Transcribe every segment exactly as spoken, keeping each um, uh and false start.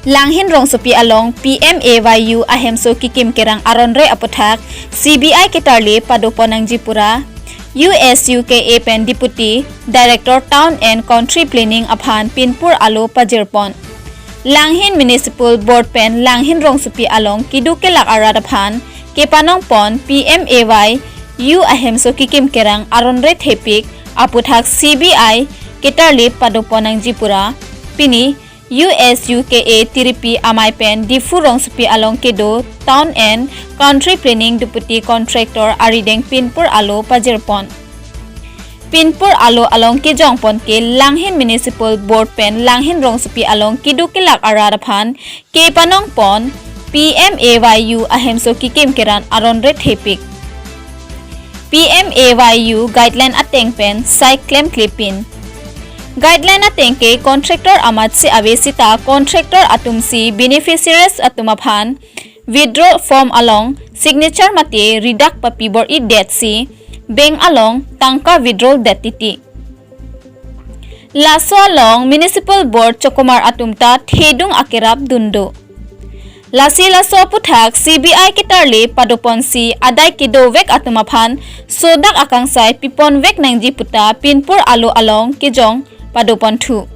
Langhin rongsopi along P M A Y U ahemso kekim kerang aron re aputhak C B I ketarli padopon nangji pura U S U K A pen Deputy Director Town and Country Planning aphan pinpur alo pajirpon. Langhin Municipal Board pen Langhin rongsopi along kedo kelak arat aphan kepanongpon P M A Y U ahemso kekim kerang aron re thepik aputhak C B I ketarli padopon nangji pura. Pini U S U K A tiripi amei pen Diphu rongsopi along kedo Town and Country Planning Deputy Contractor arideng pinpur alo pajirpon. Pinpur alo along kejongpon ke Langhin Municipal Board pen Langhin rongsopi along kedo kelak arat aphan kepanongpon P M A Y U ahemso kekim kerang aron re thepik. P M A Y U guideline ateng pen sai klemklepin. Guideline ateng ke contractor amatsi ave sita contractor atumsi beneficiaries atum aphan withdrawal form along signature mate ridak papi bor-i detsi bank along tangka withdrawal det titi. Laso along Municipal Board chokomar atum ta thedung akerap dun do. Lasi laso aputhak C B I ketarli padoponsi adai kedovek atum aphan sodak akangsai piponvek nangji puta pinpur alo along kejong padoponthu.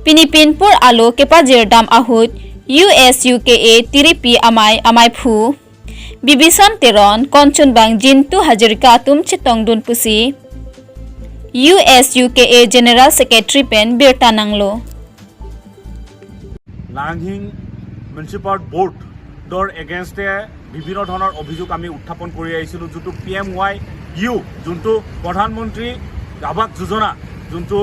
Pini pinpur alo kepajirdam ahut U S U K A tiripi amei ameiphu Bibison Teron, konchunbang Jintu Hazarika atum chetongdun pusi U S U K A General Secretary pen birta nanglo. লাংহিং মিউনিচিপাল বৰ্ডৰ এগেইনষ্টে বিভিন্ন ধৰণৰ অভিযোগ আমি উত্থাপন কৰি আহিছিলোঁ, যোনটো পি এম ৱাই ইউ, যোনটো প্ৰধানমন্ত্ৰী আৱাস যোজনা, যোনটো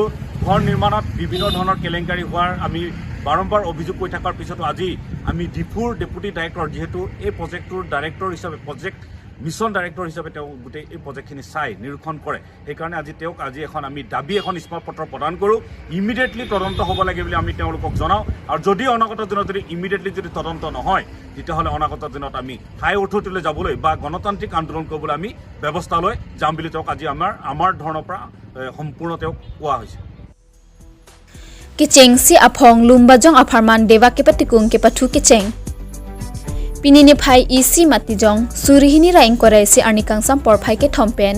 ঘৰ নিৰ্মাণত বিভিন্ন ধৰণৰ কেলেংকাৰী হোৱাৰ আমি বাৰম্বাৰ অভিযোগ কৰি থকাৰ পিছতো আজি আমি ডিফুৰ ডেপুটি ডাইৰেক্টৰ, যিহেতু এই প্ৰজেক্টটোৰ ডাইৰেক্টৰ হিচাপে, প্ৰজেক্ট মিছন ডাইৰেক্টৰ হিচাপে তেওঁ গোটেই এই প্ৰজেক্টখিনি চাই নিৰীক্ষণ কৰে, সেইকাৰণে আজি তেওঁক আজি এখন আমি দাবী এখন স্মাৰক পত্ৰ প্ৰদান কৰোঁ। ইমিডিয়েটলি তদন্ত হ'ব লাগে বুলি আমি তেওঁলোকক জনাওঁ। আৰু যদি অনাগত দিনত যদি ইমিডিয়েটলি যদি তদন্ত নহয়, তেতিয়াহ'লে অনাগত দিনত আমি হাই অথৰিটিলৈ যাবলৈ বা গণতান্ত্ৰিক আন্দোলন কৰিবলৈ আমি ব্যৱস্থা লৈ যাম বুলি তেওঁক আজি আমাৰ, আমাৰ ধৰণৰ পৰা, এ, সম্পূৰ্ণ তেওঁক কোৱা হৈছে। Kechengsi aphong Lumbajong apharman deva kepatikung kepathu kecheng. Pini niphai isi matijong suri hini ra ingkoi ra isi arni kangsam porphai kethom pen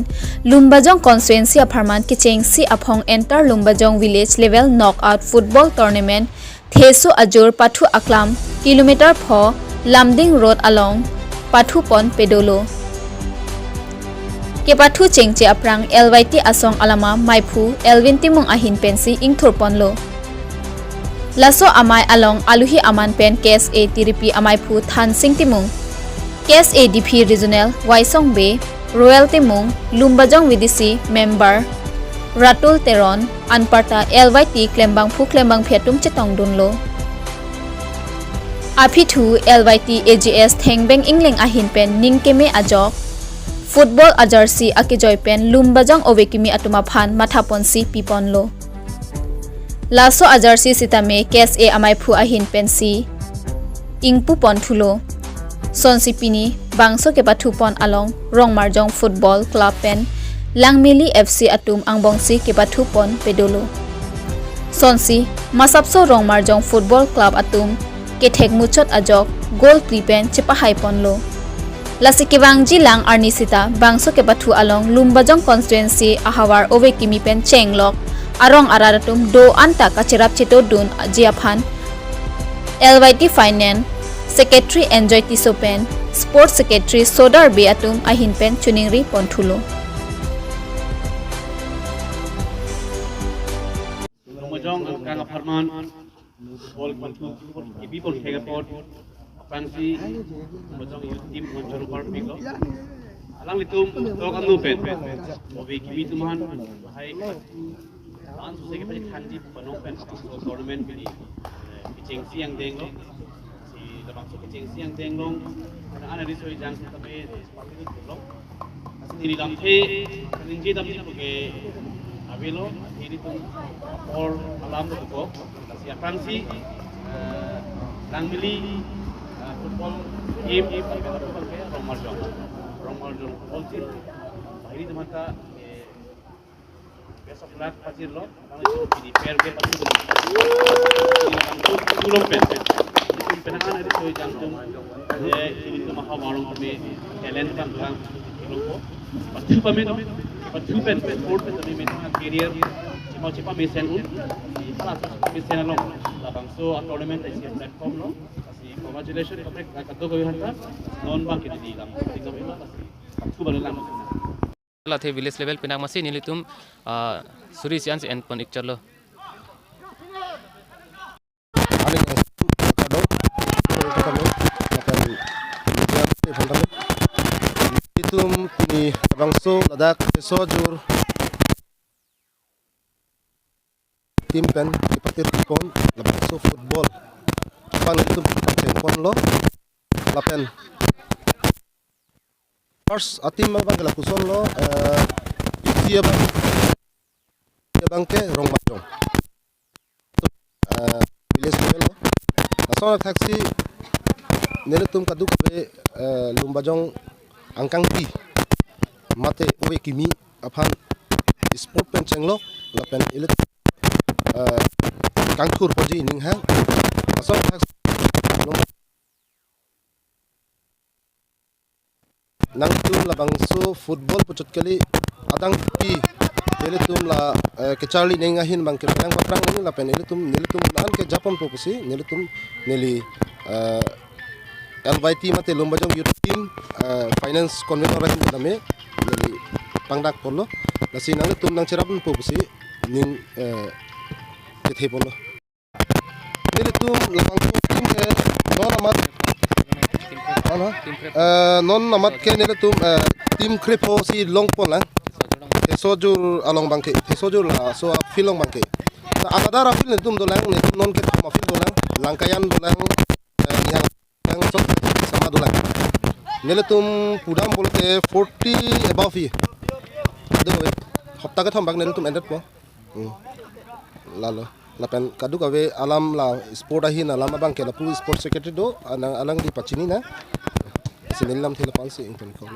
Lumbajong constituency apharman kechengsi aphong inter Lumbajong village level knockout football tournament theso ajor pathu aklam kilometer pho Lumding Road along pathupon pedolo. Kepathu chengche aphrang L Y T asong alama meiphu Elvin Timung ahin pensi ingthurponlo. Laso amei along aluhi aman pen K S A tiripi ameiphu Thansing Timung, K S A D P Regional Waisong Bey, Royal Timung, Lumbajong V D C member Ratul Teron, anparta L Y T klembangphu klembangphi atum chetongdunlo. Aphi thu L Y T A G S Thengbeng Ingleng ahin pen ning keme ajok football ajarsi akejoi pen Lumbajong ove kimi atum aphan mathaponsi piponlo. Laso ajarsi sitame K S A ameiphu ahin pensi ingpuponthulo. Sonsi pini bangso kepathupon along Rongmarjong Football Club pen Langmili F C atum angbongsi kepathupon pedolo. Sonsi masapso Rongmarjong Football Club atum kethek muchot ajok goal phli pen chepahaiponlo. Lasi kevangji lang arni sita bangso kepathu along Lumbajong constituency ahavar ove kimi pen chenglok arong arat atum do-an ta kacherap chetodunji aphan L Y T Finance Secretary Enjoy Tisso pen Sports Secretary Sodar Bey atum ahin pen choningriponthulo. Lumbajong angkang apharman ball panthu kibipon khega apot aphrangsi Lumbajong youth team one zero par piklo. Alanglitum tok anu pen ove kimi atum aphan hai an suse kepachethangji panong pen so tournament pini, eh, kechengsi angdenglo. Si labangso kechengsi angdenglo. Ana ari soi jang sitame party tu lo. Neli lamthe ningje damji puke avelo, nelitum apor alam tu ko. Si aphrangsi, eh, Langmili, eh, football team, Rongmarjong. Rongmarjong football team. Bahiri teman ta, eh, best of luck pajirlo. Nang itu di P R G pajirlo. Di Langmili tulung pen. Penang itu jangtum, eh, ini tuh maha warung kami talent kan kan. Pathu kami no, pathu pen sport pen kami main career, cuma cuma mesen un, di pala sa mesen along. Labangso a tournament isi platform no, si congratulations kami kado kami hanta, non bang kini di lam, di kami no, si pathu bang lam. Lathe village level penang masi nelitum, ah, suri sian si enpon ikchalo. Ani kadok, kadok, kadok, kadok. Itum pini labangso ladak sojur team pen kipatir pon labangso football. Pan itum kipatir pon lo lapen first a team abang ke lapuson lo, eh, isi abang, isi abang ke Rongbajong. Eh, village level lo. Lason athaksi nelitum kadokave, eh, Lumbajong angkangpi mate ove kimi aphan sport pen chenglok lapen ilit, eh, kangthur poji ninghang. Lason athaksi Lumba- nangtum labangso football puchot kali adang pi nelitum la, eh, kecharli ning ahin bang ke penang paprang ning lapen nelitum, nelitum nan ke japon po pusi nelitum neli, eh, L Y T mate Lumbajong Youth Team, eh, finance convener ahin dame neli pangdak polo. Lasi nangtum nangcherap po pusi ning, eh, kethe polo. Nelitum labangso team ke non amat, ano? Eh, non amat ke nelitum, eh, team krepho si longpon lang. Thesojur along bang ke, thesojur laso a field along bang ke. Na another a field nelitum dolang, nelitum non kethom a field dolang, Langkayan dolang, eh, Nihang dolang, sok sama dolang. Nelitum pudam pulote forty above ye. Ado, hopta kethom bang nelitum ended po. Hmm. Lalo. Lapen kadokave alam la sport ahin alam abang ke lapu sport secretary do, anang alangli pachini nang. Sini lamthe lapu-an si ington ko.